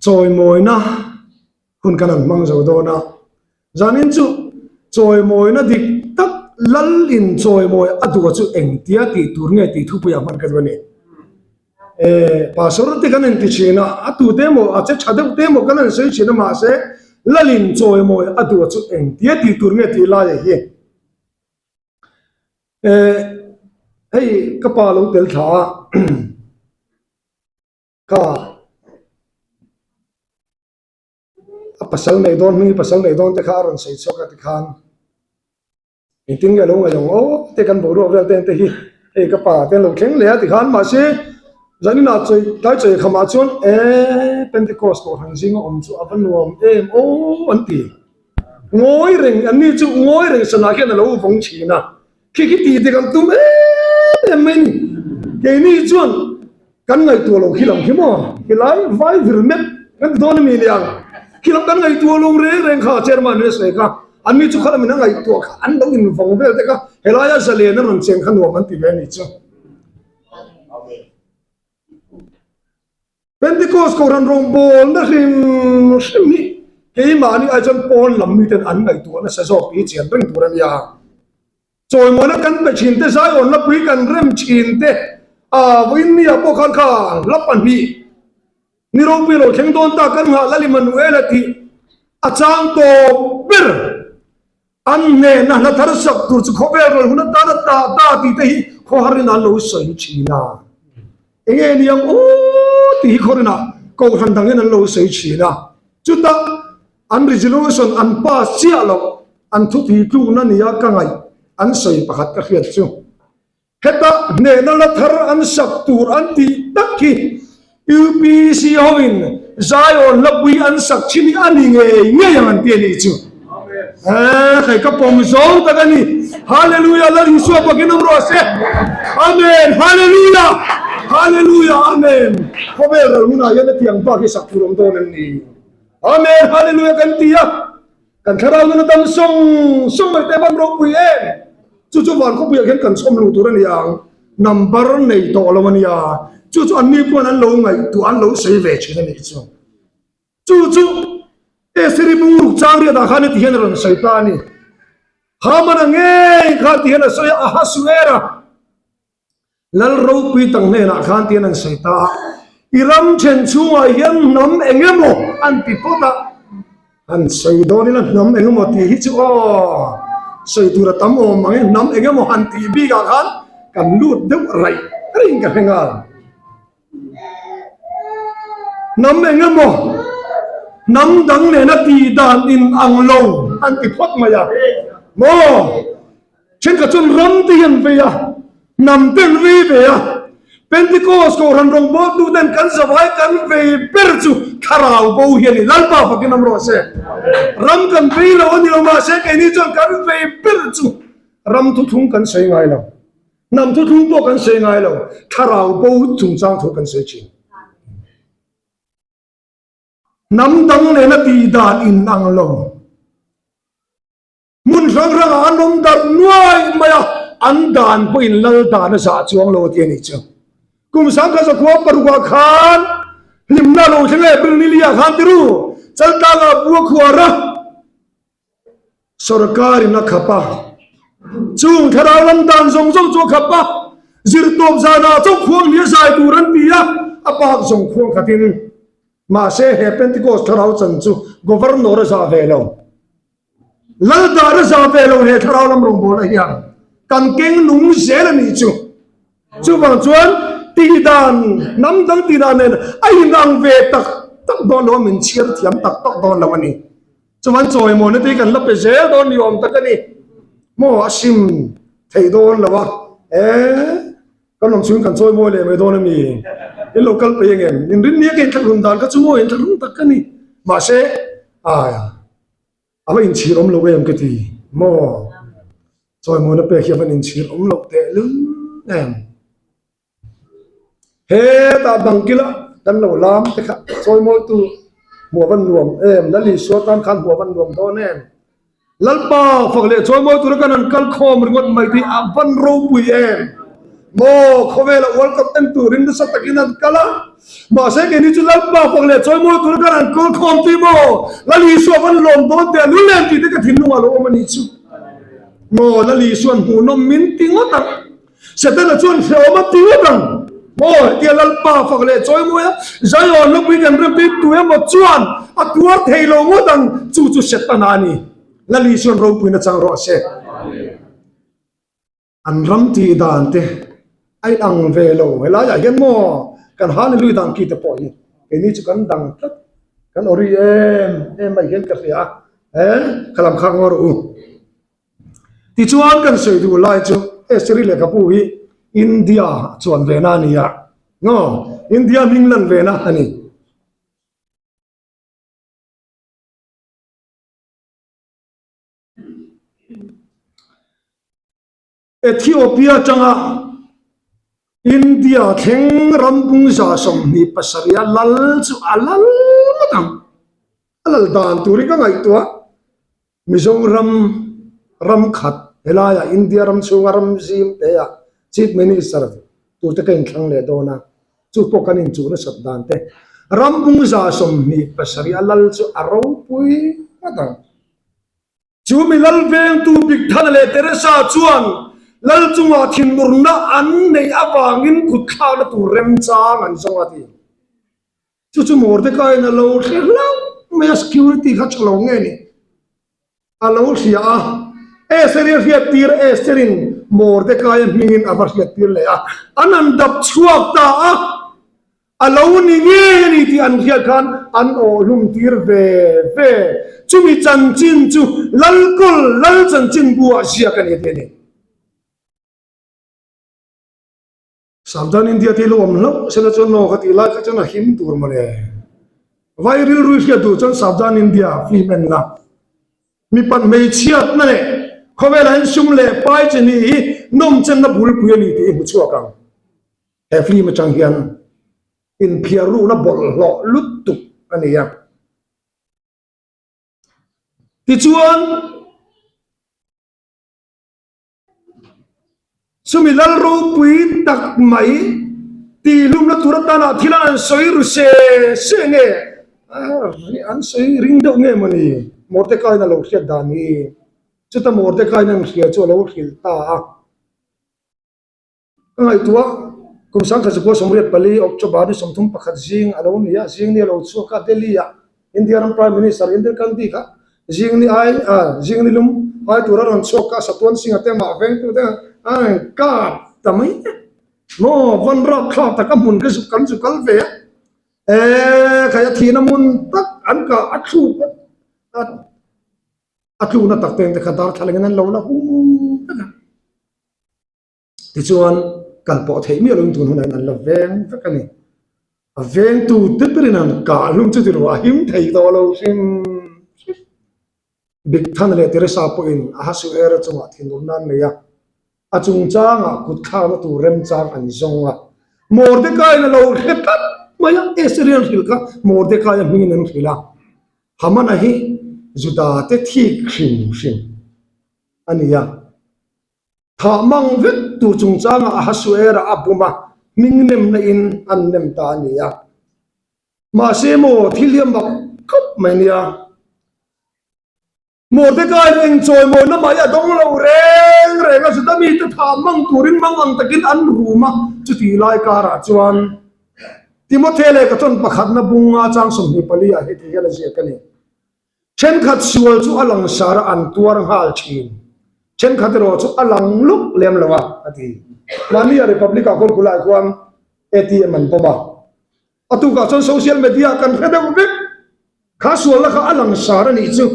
Chawimawina hun kan han hmang zo dawn a, zanin chu chawimawina dik tak lal in chawimawi a duh chu engtia tih tur nge tih thupuiah hman ka duh a ni. Eh, pastor te kan inti thin a, a tu te emaw a che tha deuh te emaw kan han sawi thin a mahse lal in chawimawi a duh chu engtia tih tur nge tih lai hi. Eh, hei ka pa lo tel thla a Ka a pasal nei dawn hming hi pasal nei dawn te kha a rawn sawi chhuak a tikhan engtin nge a lo ngaih ang aw te kan boruak vel te te hi hei ka pa te an lo thleng leh a tikhan mahse zaninah chawi tlai chawi khamah chuan eee Pentecost kohhran zinga awm chu a va nuam em aw an ti ngawi reng an ni chu ngawi reng sanah khian a lo vawng thin a khi khi tih dik an tum em em mai a ni keini chuan. Kan ngaihtuah lo khi lam khi maw? Helai vai vir mep kan ti dawn a mi nia. Khi lam kan ngaihtuah lo reng reng kha chairman in a sawi kha. An mi chu kha lamin a ngaihtuah kha an lo invawng vel te kha helaia zalen a rawn cheng kha nuam an ti ve a ni chu. Pentecost Kohhran rawngbawlna hrim hrim hi keimahni ai chuan pawn lam miten an ngaihtuah nasa zawk tih hi chian reng tur a nia. Chawimawina kan pe thin te, Zion lapui kan rem thin te, ah vawiin mi ah pawh khan kha hla pahnih ni ropui lo thleng dawn ta kan nghah Lal Immanuela tih a chang tawp ber. An hnena hla thar sak tur chu khawvel rawn hun atan a tah ta tih te hi khawharin an lo sawi thin a. Enge ni ang aw tih hi khawrinah kohhran dangin an lo sawi thin a. Chutah An resolution an pass chiah loh, an thuphi tlukna nia ka ngaih an sawi pakhat ka hriat chu. Heta hnehna la thar an sak tur an tih tak hi UPC hoin Zion hlapui an sak thin hi a ni ngei ngei ang an ti a nih chu. Eeh hei ka pawm zawng tak a ni. Hallelujah Lal Isua pakin awm rawh se. Amen Hallelujah Hallelujah Amen. Khawvel ral hunah hian hetiang bak hi sak tur awm dawn em ni? Amen Hallelujah kan ti a, kan thlarau nun a dam sawng sawng mai te van ropui em! Chu chu van khawpuiah khian kan chhawm luh tur a ni ang, number nei tawh lo a nia, chu chu anni pawn an lo ngaihtuah an lo sawi ve thin a nih chu. Chu chu Eseri bungruk chang riatah khan heti hian a rawn sawi ta a ni. Hamana ngei khan ti hian a sawi a, Ahasuera. Lal ropui tak hnenah khan tian an sawi ta a, I ram then chhungah hian hnam eng emaw an ti phawt a, han sawi dawn ila hnam eng emaw tih hi chu aw sawi tur a tam awm ang e, hnam eng emaw han tih bikah khan kan lut deuh raih raih in ka hre nghal. Hnam eng emaw hnam dang nena tih dan in ang lo an ti phawt mai a maw? Thenkhat chuan ram te hi an vei a, hnam te an vei ve a. Pentecost Kohhran rawngbawltu ten kan zavai kan vei ber chu thlarau bo hi a ni. Lalpa fakin awm rawh se. Ram kan vei lo a ni lo mahse keini chuan kan vei ber chu ram thuthlung kan sawi ngai lo. Hnam thuthlung pawh kan sawi ngai lo. Thlarau bo chungchang thu kan sawi thin. Hnam dang nena tih dan inang lo. Hmun hrang hrangah an awm darh nuai mai a, an dan pawhin lal dan a zah chuang lo a ti a nih chu. Kum sangkhat zakhua parukah khan hlimna lo thleng April ni liah khan ti ru, Chaltlangah bua khuar a, sawrkarin a khap a, chung thlarau lam dan zawng zawng chu a khap a, zirtawp zanah chauh khuang hlir zai tur an ti a, a pak zawng khuang khatin. Mahse he Pentecost thlarau chan chu Governor a zah ve lo. Lal dar a za ve lo he thlarau lam rawngbawlna hian kan keng nung zel a nih chu. Chuvang chuan tihdan hnam dang tihdan nen a inang ve tak tak dawn lo a, min chhiar thiam tak tak dawn lo a ni. Chuan chawimawina te hi kan la pe zel dawn ni awm tak a ni. Maw a sim theih dawn lo a, eh kan awm chhungin kan chawimawi leh mai dawn a mi? In lo kal peih ang em? Inrinni a ka inthlahrun dan kha chu maw inthlahrun tak ka ni. Mahse aia. A va inchhir awm lo em ka ti maw? Chawimawina pek hi a van inchhir awm loh teh lul em? Hetah bangkila kan lo lam te kha chawimawitu hmuh a van nuam em? Lal Isua tan khan hmuh a van nuam dawn em? Lalpa fak leh chawimawi tura kan han kal khawm ringawt mai te hi a van ropui em? Maw khawvela World Cup en turin nasa takin an kal a, mahse keini chu Lalpa fak leh chawimawi tura kan han kawl khawm tih maw? Lal Isua van lawm dawn teh lul em tih te ka thinlungah lo awm a nih chu. Maw Lal Isua'n hmuhnawm min ti ngawt ang. Setana chuan hrehawm a ti ngawt ang. Maw hetia Lalpa fak leh chawimawi a Zion lawpui kan rem tih tu emaw chuan a tuar thei lo ngawt ang, chu chu Setana a ni. Lal Isua'n ropuina chang rawh se. An ram tih dan te a inang ve lo. Helaiah hian maw kan Hallelujah dan ki te pawh hi keini chu kan dang tlat, kan awri em em mai hian ka hria a, he ka lam khak ngaw rawh u. Tichuan kan sawi duh lai chu Estheri lehkhabu hi India chuan ve na a ni a, maw India hming lan ve na a ni. Ethiopia atanga India thleng ram bung 27 a lal chu a lal ngawt ang. A lal dan tur hi ka ngaihtuah Mizoram ram khat helaiah India ram chhunga ram zim te ah Chief Minister tur te ka inthlang leh dawn a, chu pawh kan inchuh nasat dan te ram bung 27 a lal chu a ropui ngawt ang. Chu mi lal vengtu Bigthana leh Teresa chuan lal chungah thinurna an neih avangin kut thlakna tur remchang an zawng a ti. Chu chu Mordecai-in a lo hre hlauh mai a, security kha tha lo nge ni? A lo hria a, Esther-i a hriattir a, Esther-in Mordecai-a hmingin a va hriattir leh a, an han dap chhuak ta a. A lo ni ngei a ni tih an hriat khan an awhlum tir ve ve. Chumi chanchin chu Lalkawl Lal chanchin buah ziak a ni a ti a ni. Savdhan India te lo awm hlauh sela chuan naw ka tih lai kha chuan a him tur mawle. Vai rilru i hriat duh chuan Savdhan India film en la. Mipat hmeichhiatna leh khawvelah hian sum leh pai chi ni hi nawmchenna bulpui a ni tih i hmu chhuak ang. He film atang hian inphiar rukna bawlhhlawh lutuk a ni a. Tichuan, chumi lal ropui tak mai tihlumna tur atana thil an sawi ru se se nge an sawi ring deuh nge mawni Mordecai-in a lo hriat dan hi. Chuta Mordecai-in an hria chu a lo hrilh ta a. Ka ngaihtuah, kum 1984 October ni 31 zing a lo ni a, zing ni a lo chhuak a, Delhi-ah India ram Prime Minister Indira Gandhi kha zing ni ai, zing ni lum ai tura rawn chhuak a, Satuan Singh-a te amah vengtu te a rawn kap ta mai a. Maw, van rapthlak tak a hmun ka zuk kan zu kal ve a, e khai a thihna hmun tak an kah a thluk a, a tlukna tak te kha darthlalang in an lo la hung vek a. Tichuan, kal pawh theih miah loin tun hunah hian an la veng vek a ni. A vengtu te berin an kah hlum chu ti ruah a him thei tawh lo hrim hrim. Bigthana leh Teresa pawhin Ahasuera chungah thinurna an nei a, a chungchangah kut thlakna tur remchang an zawng a. Mordecai-in a lo hre tlat mai a, Esther-i an hrilh kha Mordecai-a hmingin an hrilh a. Hamana hi Juda te thik hrim hrim a ni a. Thah mang vek tur chungchangah Ahasuera a bum a, hming nemna in an nem ta a ni a. Mahse maw thil hi a mak khawp mai nia. Mordecai eng chawimawina mah hi a dawng lo reng reng a, Juda mite thah mang turin mang ang takin an rum a, chutih lai karah chuan Timothea lehkha chawn pakhatna bunga chang 24 ah heti hian a ziak a ni. Thenkhat sual chu a langsar a an tuar nghal thin. Thenkhat erawh chu a lang luk lem lo a, a ti. Mahni a Republic ah kawlkulh ah khuan ATM an pawm a. A tukah chuan social media kan hre deuh vek. Kha sualna kha a langsar a nih chu.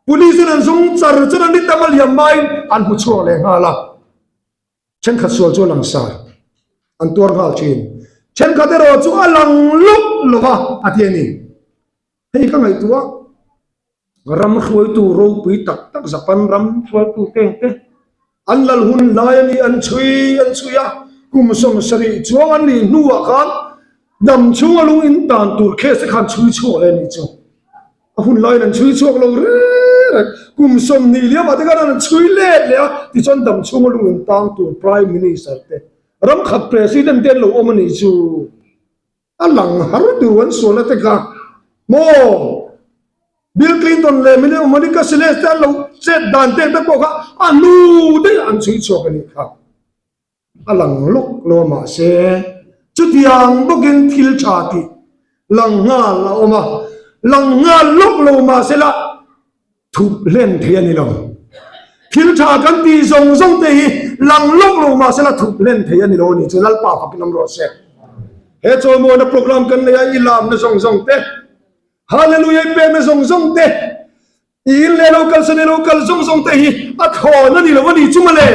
Police in an zawng char char a ni tam a liam maiin an hmu chhuak leh nghal a. Thenkhat sual chu a langsar an tuar nghal thin. Thenkhat erawh chu a lang luk lo a, a ti a ni. Hei ka ngaihtuah ram hruaitu ropui tak tak Japan ram hruaitu teng te an lal hun lai a ni an chhui an chhui a kum 70 chuang an nih hnuah khan dam chhunga lung in tan tur case te khan chhui chhuak leh a nih chu a hun laiin an chhui chhuak lo reng reng kum 20 liamah te khan an chhui let leh a tichuan dam chhunga lung in tang tur prime minister te. Ram khat president te an lo awm a nih chu. A lang har tur an sualna te kha maw? Bill Clinton leh Monica Seles te an lo chet dan te te pawh kha a hnu daih an chhui chhuak a nih kha. A lang lawk lo a mahse chutiang bawkin thil tha tih lang nghal a awm a, lang nghal lawk lo mahse la thup hlen thei a ni lo. Thil tha kan tih zawng zawng te hi lang lawk lo mahse la thup hlen thei a ni lo a ni chu Lalpa fakin awm rawh se. He chawimawina program kan nei a i lamna zawng zawng te, Hallelujah i pekna zawng zawng te, i in leh lo kalsan i lo kal zawng zawng te hi a thlawn a ni lo a ni chu mawle.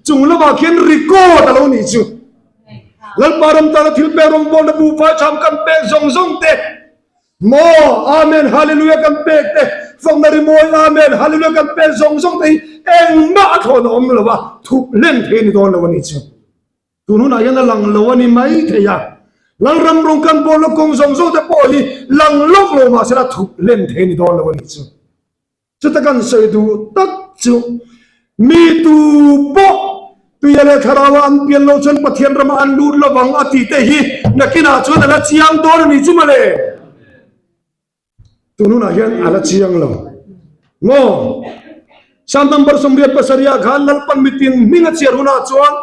Chung lamah khian record a lo nih chu. Lalpa ram tana thil pek rawngbawlna buhfai tham kan pek zawng zawng te, Maw Amen Hallelujah kan pek te fakna rimawi Amen Hallelujah kan pek zawng zawng te hi engmah a thlawn a awm lo a, thup hlen thei a ni dawn lo a ni chu. Tun hunah hian a lang lo a ni mai thei a, Lalram rawng kan bawlna kawng zawng zawng te pawh hi lang lawk lo mahse la thup hlen thei a ni dawn lo a ni chu. Chuta kan sawi duh tak chu mi tu pawh tuia leh thlarau an pian loh chuan Pathian ramah an lut lovang a tih te hi nakinah chuan a la chiang dawn a ni chu mawle. Tun hunah hian a la chiang lo maw? Psalm number 87 ah khan Lalpan mitin hming a chhiar hunah chuan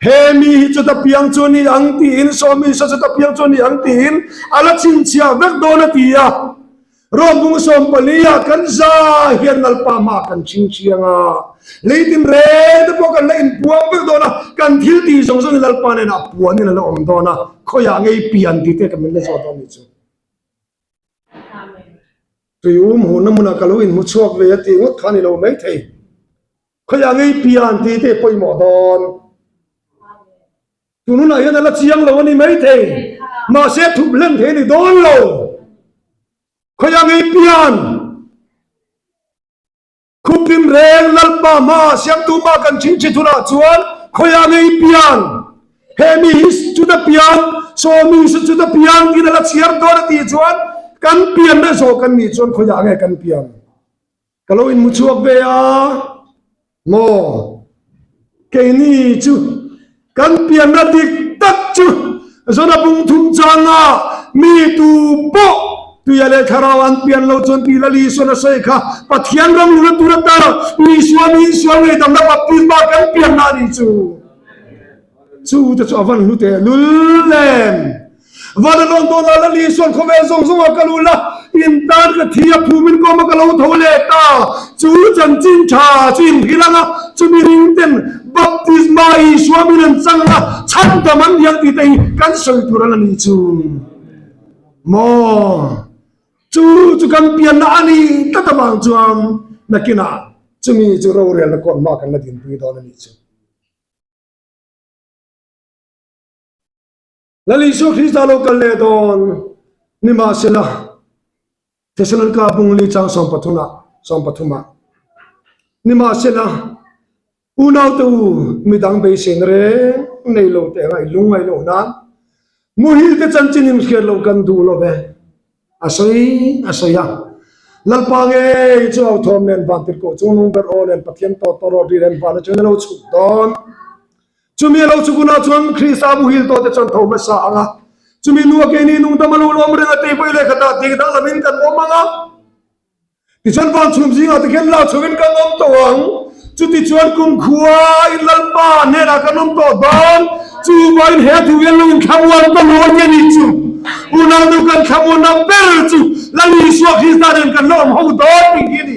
he mi hi chuta piang chu a ni ang tiin saw mi saw chuta piang chu a ni ang tiin a la chhinchhiah vek dawn a ti a. Rawng 14 ah kan za hian Lalpa hma kan chhing chiang a, lei tin reng te pawh kan la inpuang vek dawn a, kan thil tih zawng zawng hi Lalpa nen ah puan in a la awm dawn a, khawiah ngei pian tih te ka min la zawt dawn ni chu. Tui um huhna hmunah ka lo inhmu chhuak ve a tih ngawt kha a ni lo maithei. Khawiah ngei pian tih te pawimawh dawn. Tun hunah hian a la chiang lo a ni maithei, mahse thup hlen thei a ni dawn lo. Khawiah ngei pian khupim reng Lalpa hma siamtu hma kan chhingchhi thunah chuan khawiah ngei pian he mi hi chuta pian, saw mi hi chuta pian tiin a la chhiar dawn a tih chuan kan pianna zawh kan nih chuan khawiah nge kan pian? Ka lo inhmu chhuak ve a maw? Keini chu kan pianna dik tak chu Zona bung thum changa mi tu pawh tuia leh thlarau an pian lo chuan tih Lal Isuan a sawi kha Pathian ram luna tur atan Isua min sual ngaihdamna baptisma kan pianna a nih chu. Chu te chu a van hlu teh lul em? Van a lawn dawn a, Lal Isuan khawvel zawng zawng ah ka lut a, in tan ka thi a phum in kawm a ka lo tho leh ta. Chu chanchin tha chu in hrilh ang a, chumi ring ten baptisma Isua min an chang ang a, chhandam an ni ang tih te hi kan sawi tur a la ni chu maw? Chu chu kan pianna a ni tlat avang chuan nakinah chumi chu rorelna kawt hma kan la dinpui dawn a nih chu. Lal Isua Krista lo kal leh dawn nimahsela Thesalonika bungli chang sawmpathunah sawmpathumah nimahsela unaute u midang beiseina reng nei lo teh anga i lungngaih loh nan muhil te chanchin in hriat loh kan duh lo ve a sawi a sawi a Lalpa ngei chu authawm nen vantirhkoh chungnung ber aw nen Pathian tawt tawh rawh ri ren van atangin a lo chhuk dawn. Chumi a lo chhuk hunah chuan Krista muhil tawhte chuan tho hmasa ang a, chumi hnua keini nungdam a lo lawm reng a tei vawi leh khatah tih danglamin kan awm ang a. Tichuan van chhum zingah te khian lak chhoin kan awm tawh ang. Chutichuan kumkhua in Lalpa hnenah kan awm tawh dawn. Chuvangin he thu hian lo inthlamuan ta lo a ni a nih chu. Unau nu kan thlamuanna ber chu Lal Isua Krista nen kan la awm ho dawn tih hi a ni.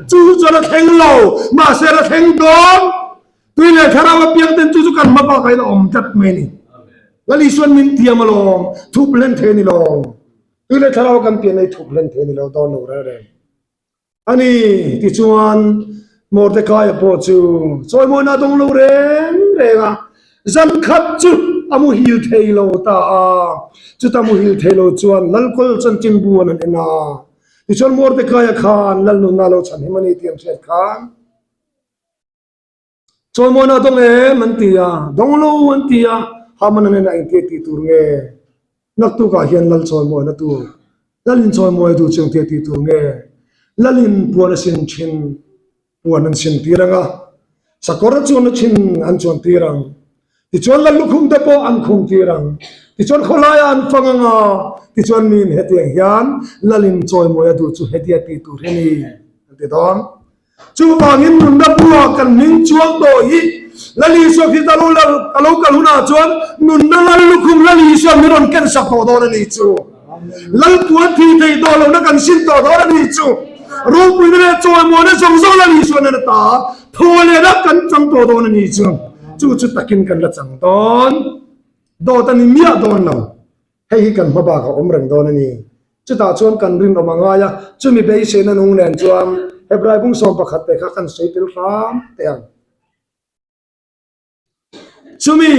Chu chuan a thleng lo, mahse a la thleng dawn. Tui leh thlarau apiang ten chu chu kan hma bakah in a awm tlat mai a ni. Lal Isuan min tiam alawm, thup hlen thei a ni lo. Tui leh thlarau kan pian ei thup hlen thei a ni lo dawn lo reng reng a ni. Tichuan Mordekaia pawh chu chawimawina a dawng lo reng reng a, zan khat chu a muhil thei lo ta a. Chuta muhil thei lo chuan Lalkawl chanchinbu an han en a. Tichuan Mordekaia khan Lal nunna lo chhanhim a ni tih an hriat khan, Chawimawina dawng em an ti a, dawng lo an ti a, Haman a hnenah engtia tih tur nge? Naktukah hian lal chawimawina tur, lalin chawimawi duh chu engtia tih tur nge? Lalin puan a sin thin, puan an sin tir ang a, sakawr a chuan a thin an chuan tir ang. Tichuan Lal lukhum te pawh an khung tir ang. Tichuan khawlaiah an fang ang a, tichuan miin hetiang hian Lalin chawimawi a duh chu hetia tih tur hi a ni, an ti dawn. Chuvangin nunna buah kan hming chuang tawh hi Lal Isua Krista lo a lo kal hunah chuan nunna Lal lukhum Lal Isua min rawn ken sak tawh dawn a ni chu. Lal puan thih theih tawh lohna kan sim tawh dawn a ni chu. Ropuina leh chawimawina zawng zawng Lal Isua nen a ta thaw lehna kan chang tawh dawn a ni chu. Chu chu takin kan la chang dawn. Dawt a ni miah dawn lo. Hei hi kan hma bak a awm reng dawn a ni. Chutah chuan kan rinawm a ngai a, chumi beiseina nung nen chuan Hebrai bung 11 te kha kan sawi tel hram teh ang. Chumi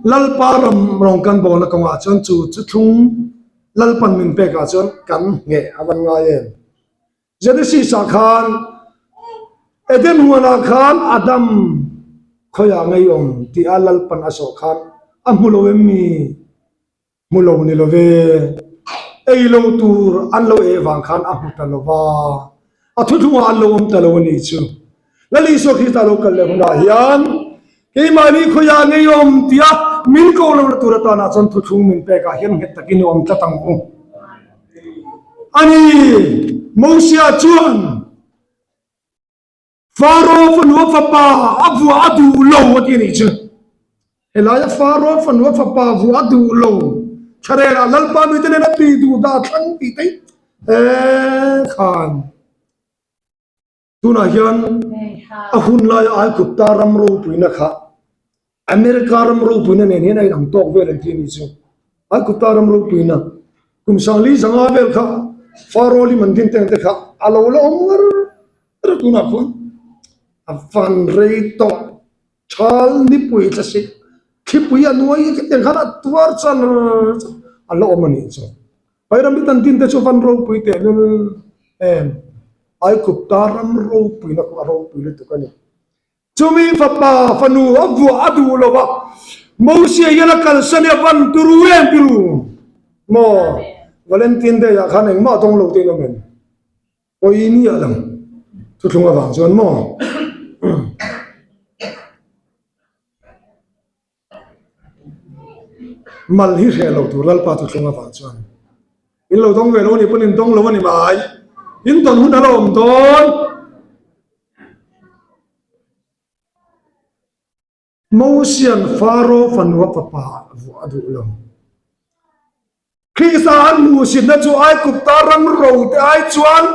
Lalpa ram rawng kan bawlna kawngah chuan chu chu thlung Lalpan min pekah chuan kan ngheh a van ngai em? Genesis ah khan Eden huanah khan Adam khawiah ngeiawm tih a Lalpan a zawh khan a hmu lo em mi? Hmu lo ni lo ve. Ei lo tur an lo eh vang khan a hmu ta lo va, a thuthlungah an lo awm ta lo a nih chu. Lal Isua Krista lo kal leh hunah hian keimahni khawiah ngeiawm tia min ko lohna tur atanah chuan thuthlung min pekah hian nghet takin i awm tlat ang u. A ni, Mosia chuan Faro fanua fapa a vuah a duh lo a ti a nih chu. Helaia Faro fanua fapa vuah a duh lo thlarel ah Lalpa mite nen a tih duh dah thlang tih te hi khan. Tunah hian a hun laia Aigupta ram ropuina kha America ram ropuina nen hian a inang tawk vel an ti a nih chu. Aigupta ram ropuina kum sangli zanga vel kha Pharaoh lim an din teng te kha a lo la awm ngar ngar a tunah khuan a van rei tawh thal nipui thlasik thlipui a nuai khatiang khan a tuar char char a la awm a nih chu. Pairami tan din te chu van ropui teh lul em Aikupta ram ropui na kawh a ropui lutuk a ni. Chumi fapa fanu a vuah a duh lo a, Mosia hian a kalsan i a van turu em turu maw? Valentine Day ah khan engmah dawng lo te in awm em? Pawi miah lo thuthlung avang chuan maw? Mal hi hreh lo tur Lalpa chu thlung avang chuan in lo dawng ve lo a nih pawn in dawng lo a ni mai. In dawn hun a la awm dawn. Mosian Faro fanua fapa vuah a duh lo. Krista an hmuhsitna chu Aigupta ram ro te ai chuan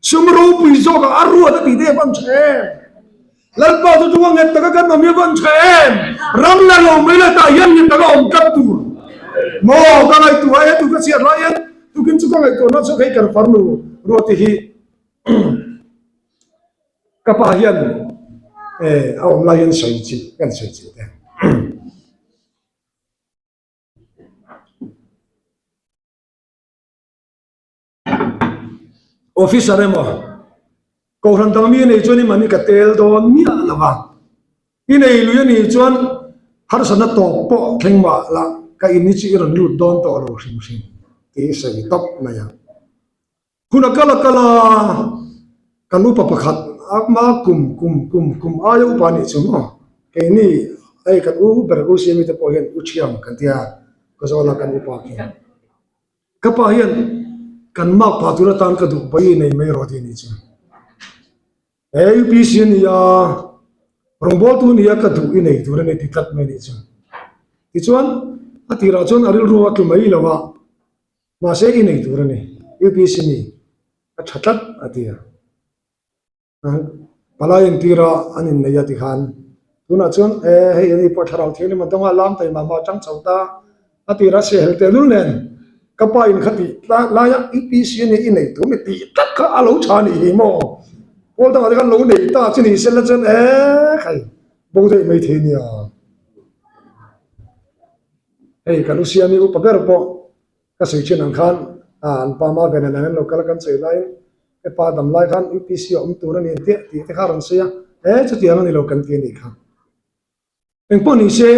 sum ropui zawkah a ruat a tih te a van tha em? Lalpa chu chunga nghet taka kan awm hi a van tha em? Ram la lo mai la tah hian nghet taka awm tlat tur maw? Ka ngaihtuah e, tu ka chhiat lai hian tukin chu ka ngaihtuahna chu hei kan farnu Ruati hi ka pa hian a awm lai hian sawi chi kan sawi chi te. Officer emaw Kohhran dang mi a nei chuan i mahni ka tel dawn miah lo va, i nei lui a nih chuan harsatna tawp pawh thleng mah la ka in hi chu i rawn lut dawn tawh lo hrim hrim tih i sawi tawp mai ang. Hun a kal a kal a, kan upa pakhat a hma kum kum kum kum aia upa a nih chu maw? Keini hei kan u ber u Siami te pawh hian u Thiam kan tia ka zawn a kan upa khi. Ka pa hian kan mak pah tur atan ka duh pawi nei mai rawh tih a nih chu. He UPC a ni a, rawngbawltu a ni a ka duh i nei tur a ni ti tlat mai a nih chu. Tichuan a tirah chuan a rilru a tlu mai lo a. Mahse i nei tur a ni, UPC mi a tha tlat a ti a. Palai entira an innei a ti khan tunah chuan e hei ani pawh thlarau thianghlim a dawng a, lam taima mah a tang chho ta a tira sehel tehlul nen ka pa in kha tih laia UPC a ni i nei tur mi tih tlat kha a lo tha a nih hi maw? Pawl dangah te khan lo nei ta chu ni sela chuan e khai bo daih mai thei nia. Hei kan u Siami upa ber pawh ka sawi thin ang khan an pa ma ven an an lo kal a kan sawi laiin he pa dam lai khan UPC a awm tur a ni ang tih tih te kha a rawn sawi a, he chutiang a ni lo kan ti a nih kha. Engpawh ni se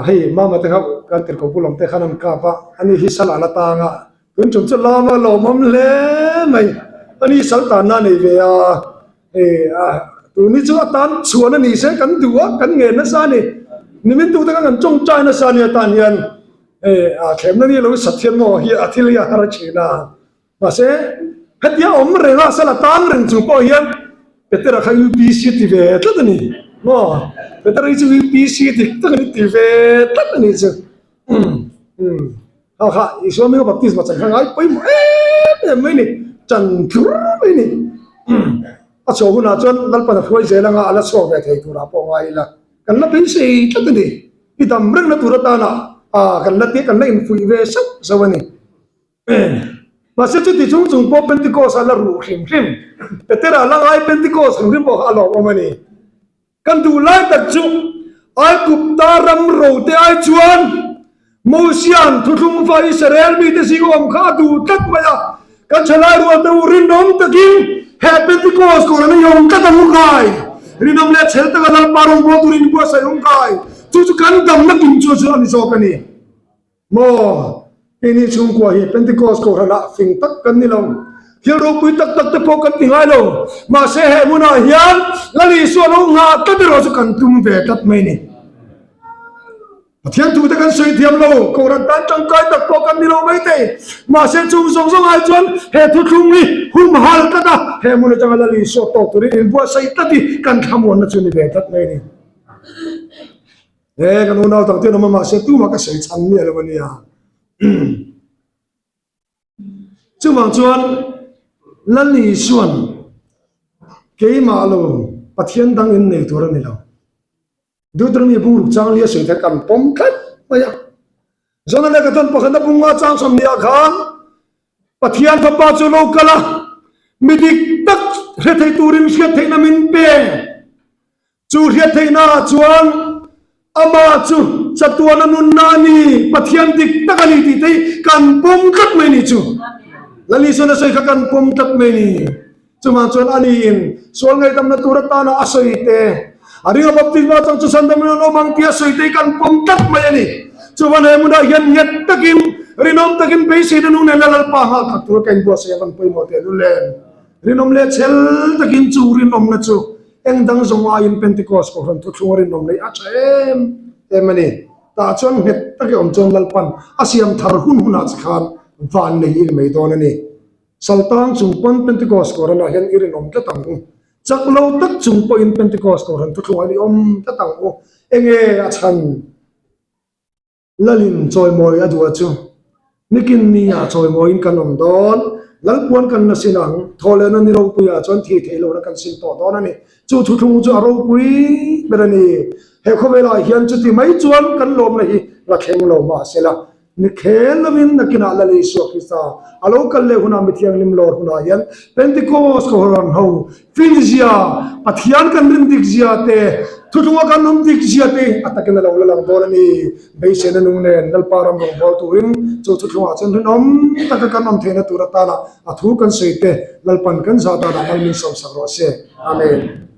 hei mama te kha kan tirhkoh pu lawm te khan an kap a, ani hi sal a la tang a, tun tum chu lam a lawmawm hle mai, ani sal tanna a nei ve a, hei a. Tun hi chu a tan chhuan a ni se kan duh a, kan ngen nasa a ni. Nimin tu te kha kan tawngtai nasa a nia tan hian hei a thlemna ni lo sat hian maw hi a thil hi a har a thin a. Mahse hetia awm reng a sala tan reng chung pawh hian Petera kha UPC ti ve tlat a ni maw? Petera hi chu UPC dik tak a ni ti ve tlat a ni chu. Kha kha Isua hminga baptisma chan kha ngai pawimawh em em mai ni, chan tlur mai ni. A chhuah hunah chuan Lalpan a hruai zel anga a la chhuak ve thei turah pawh ngai ila kan la beisei tlat a ni. I dam rengna tur atana kan la kan la infuih ve sauh sauh a ni. Mahse chuti chung chung pawh Pentecost a la ruh hrim hrim. Petera la ngai Pentecost hrim hrim pawh kha a lawmawm a ni. Kan duh lai tak chu Aigupta ram rote ai chuan Mosia'n thuthlung fa Israel mite zing awm kha a duh tlat mai a. Kan thalai rualte u rinawm takin he Pentecost kawrah na i awm tlat ang u kai. Rinawm leh chhel taka Lalpa rawngbâwl turin inbuatsaih awm kai. Chu chu kan damna kim chu chu a ni zawk a ni. Maw? Keini chhungkua hi Pentecost kohhranah fing tak kan ni lo. Thil ropui tak tak te pawh kan ti ngai lo. Mahse he hmunah hian Lal Isua lo nghah tlat erawh chu kan tum ve tlat mai ni. Pathian thute kan sawi thiam lo, kohhran tan tangkai tak pawh kan ni lo mai thei. Mahse chung zawng zawng ai chuan he thuthlung hi humhal tlat a, he hmun atanga Lal Isua tawk turin inbuatsaih tlat hi kan thlamuanna chu ni ve tlat mai ni. He kan unau tak te an awm a mahse tumah ka sawi chhan miah lo a nia. Chuvang chuan Lal Isuan keimah lo Pathian dang in nei tur a ni lo. Deuteronomy bung ruk chang lia sawi te kan pawm tlat mai a. Zona leh ka tawn pakhatna bunga chang sawmhnih ah khan Pathian fapa chu lo kal a, mi dik tak hre thei turin hriat theihna min pe. Chu hriat theihnaah chuan amah chu chatuana nunna a ni, Pathian dik tak a ni tih te hi kan pawm tlat mai ni chu. Lal Isuan a sawi kha kan pawm tlat mai ni. Chuvang chuan aniin sual ngaihdamna tur atana a sawi te, a ringa baptisma chang chu chhandam in an awm ang tih a sawi te hi kan pawm tlat mai a ni. Chuvan he hmunah hian nghet takin, rinawm takin beiseina nung nen la Lalpa nghal khat tur ka inbuatsaih a van pawimawh tehlul em. Rinawm leh chhel takin chu rinawmna chu Eng dang zawng aiin Pentecost kohhran thuthlung a rinawm neih a tha em em a ni. Tah chuan nghet tak i awm chuan Lalpan a siam thar hun hunah che khan van nei i ni mai dawn a ni. Saltang chung pawn Pentecost kohhranah hian i rinawm tlat ang u. Chak lo tak chung pawhin Pentecost kohhran thuthlungah hian i awm tlat ang u. Enge a chhan? Lalin chawimawi a duh a chu. Nikin ni ah chawimawiin kan awm dawn. Lalpuan kan la sin ang. Thawhlehna ni ropuiah chuan thih theih lohna kan sin tawh dawn a ni. Chu thuthlung chu a ropui ber a ni. He khawvelah hian chuti mai chuan kan lawmna hi la thleng lo mahsela, ni khel lovin nakinah Lal Isua Krista a lo kal leh hunah mithianghlim lawr hunah hian Pentecost Kohhran ho Finzia, Pathian kan rin dik zia te, thuthlunga kan awm dik zia te a takin a lo la lang dawn a ni. Beiseina nung nen Lalpa ram rawngbâwl turin chu thuthlungah chuan rinawm taka kan awm theihna tur atana a thu kan sawi te Lalpan kan zah danah mal min sawmsak rawh se. Amen.